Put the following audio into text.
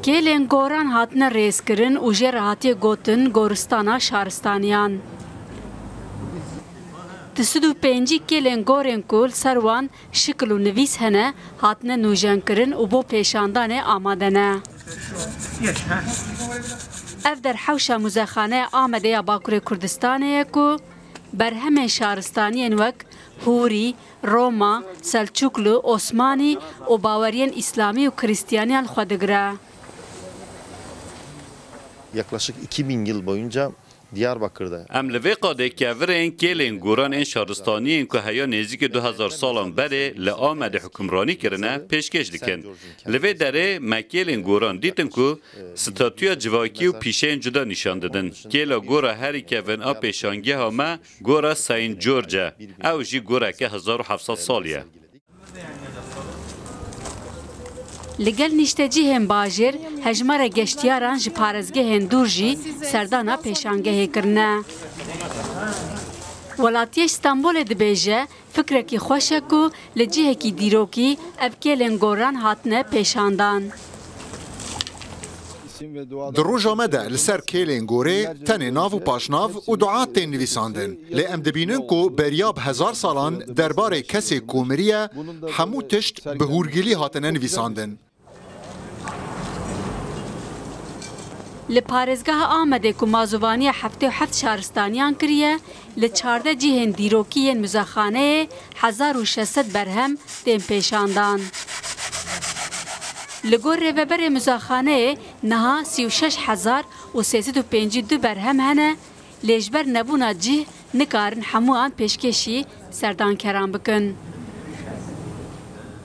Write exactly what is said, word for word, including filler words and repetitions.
Kêlên goran hatine rêzkirin û jê re hatiye gotin goristana şaristaniyan. Di sed û pêncî kêlên gorên ku li ser wan şikil û nivîs hene, hatine nûjenkirin û bo pêşandanê amade ne. Ev der hewşa Muzexaneya Amedê ya Bakurê Kurdistanê ye ku berhemên şaristaniyên wek Hûrî, Roma, Selçuklu, Osmanî û baweriyên Îslamî û Krîstiyaniyan li xwe digire. Yaklaşık iki bin yıl boyunca Diyarbakır'da. Em li vê qadê kevirên kêlên goran ên şaristaniyên ku heya nêzîkî du hezar salan berê li Amedê hukimranî kirine, pêşkêş dikin. Li vê derê me kêlên goran dîtin ku statûya civakî û pîşeyên cuda nîşan didin. Kêla gora herî kevin a pêşangeha me gora Saint George e. Ew jî goreke hezar û heft sed salî ye. Li gel niştecihên bajêr, hejmara geştiyaran ji parêzgehên dûr jî serdana pêşangehê kirine. Welatiyê Stenbolê dibêje, fikrekî xweş e ku li cihekî dîrokî ev kêlên goran hatine pêşandan. Di roja me de li ser kêlên gorê tenê nav û paşnav û dua tên nivîsandin. Lê em dibînin ku beriya bi hezar salan derbarê kesê ku miriye hemû tişt bi hûrgilî hatine nivîsandin. Li parêzgeha Amedê ku mazûvaniya heftê û heft şaristaniyan kiriye, li çardeh cihên dîrokî yên muzexaneyê hezar û şeş sed berhem tên pêşandan. Li gor rêveberê muzexaneyê niha sî û şeş hezar û sê sed û pêncî du berhem hene, lê ji ber nebûna cih nikarin hemûyan pêşkêşî serdankeran bikin.